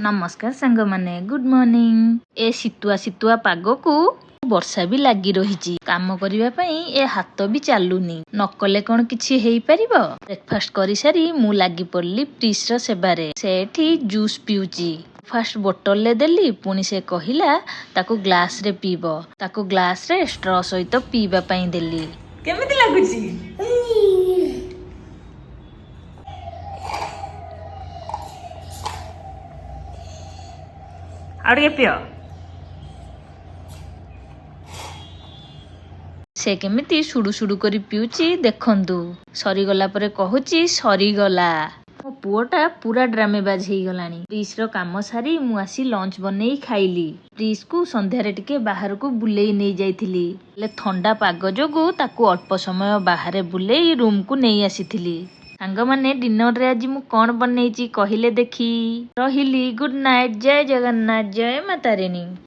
ନମସ୍କାର ସାଙ୍ଗମାନେ, good morning. ଏ ଶୀତୁଆ ଶୀତୁଆ ପାଗକୁ ବର୍ଷା ବି ଲାଗି ରହିଛି, କାମ କରିବା ପାଇଁ ଏ ହାତ ବି ଚାଲୁନି। ନ କଲେ କଣ କିଛି ହେଇପାରିବ? ବ୍ରେକଫାଷ୍ଟ କରିସାରି ମୁଁ ଲାଗି ପଡିଲି ପ୍ରିସ୍ର ସେବାରେ। ସେ ଏଠି ଜୁସ୍ ପିଉଛି। ଫାଷ୍ଟ ବୋଟଲରେ ଦେଲି, ପୁଣି ସେ କହିଲା ତାକୁ ଗ୍ଲାସରେ ପିଇବ। ତାକୁ ଗ୍ଲାସରେ ଷ୍ଟ୍ର ସହିତ ପିଇବା ପାଇଁ ଦେଲି। କେମିତି ଲାଗୁଛି? ଆଉ ଟିକେ ପିଅ। ସେ କେମିତି ସୁଡୁ ସୁଡୁ କରି ପିଉଛି ଦେଖନ୍ତୁ। ସରିଗଲା ପରେ କହୁଛି ସରିଗଲା। ମୋ ପୁଅଟା ପୁରା ଡ୍ରାମେବାଜ ହେଇଗଲାଣି। ପ୍ରିସ୍ର କାମ ସାରି ମୁଁ ଆସି ଲଞ୍ଚ ବନେଇ ଖାଇଲି। ପ୍ରିସ୍କୁ ସନ୍ଧ୍ୟାରେ ଟିକେ ବାହାରକୁ ବୁଲେଇ ନେଇ ଯାଇଥିଲି, ହେଲେ ଥଣ୍ଡା ପାଗ ଯୋଗୁଁ ତାକୁ ଅଳ୍ପ ସମୟ ବାହାରେ ବୁଲେଇ ରୁମକୁ ନେଇ ଆସିଥିଲି। ସାଙ୍ଗମାନେ, ଡିନରରେ ଆଜି ମୁଁ କଣ ବନେଇଛି କହିଲେ ଦେଖି। ରହିଲି, ଗୁଡ୍ ନାଇଟ୍, ଜୟ ଜଗନ୍ନାଥ, ଜୟ ମା ତାରିଣୀ।